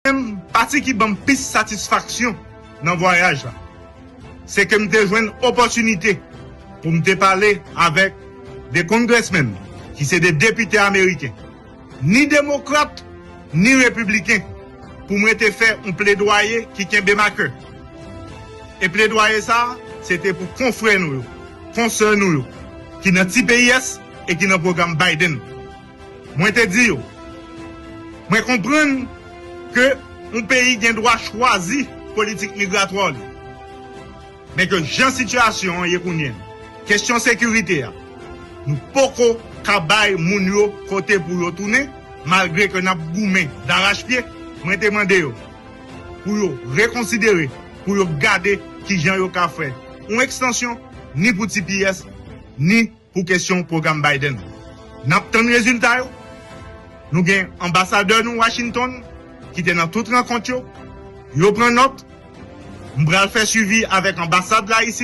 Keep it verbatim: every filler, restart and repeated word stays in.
menm, pati ki ban m plis satisfaksyon nan vwayaj la, se ke m te jwenn opòtinite pou m te pale avèk de congressmen ki se de depite ameriken, ni demokrat, ni repibliken, pou mwen te fè yon pledwaye ki kenbe m a kè. E pledwaye sa a, se te pou konfrè nou yo, konsè nou yo, ki nan T P S e ki nan pwogram Biden. Mwen te di yo, mwen konprann ke yon peyi gen dwa chwazi politik migratwa li. Men ke jan sitiyasyon an ye kounye a, kesyon sekirite a, nou poko ka bay moun yo kote pou yo tounen, malgre ke n ap goumen darachpye. Mwen te mande yo pou yo rekonsidere, pou yo gade kijan yo ka fè yon ekstansyon ni pou T P S, ni pou kesyon pwogram Biden. N ap tann rezilta yo. Nou gen anbasadè nou Washington ki te nan tout rankont yo. Yo pran nòt. M pral fè swivi avèk anbasad la isit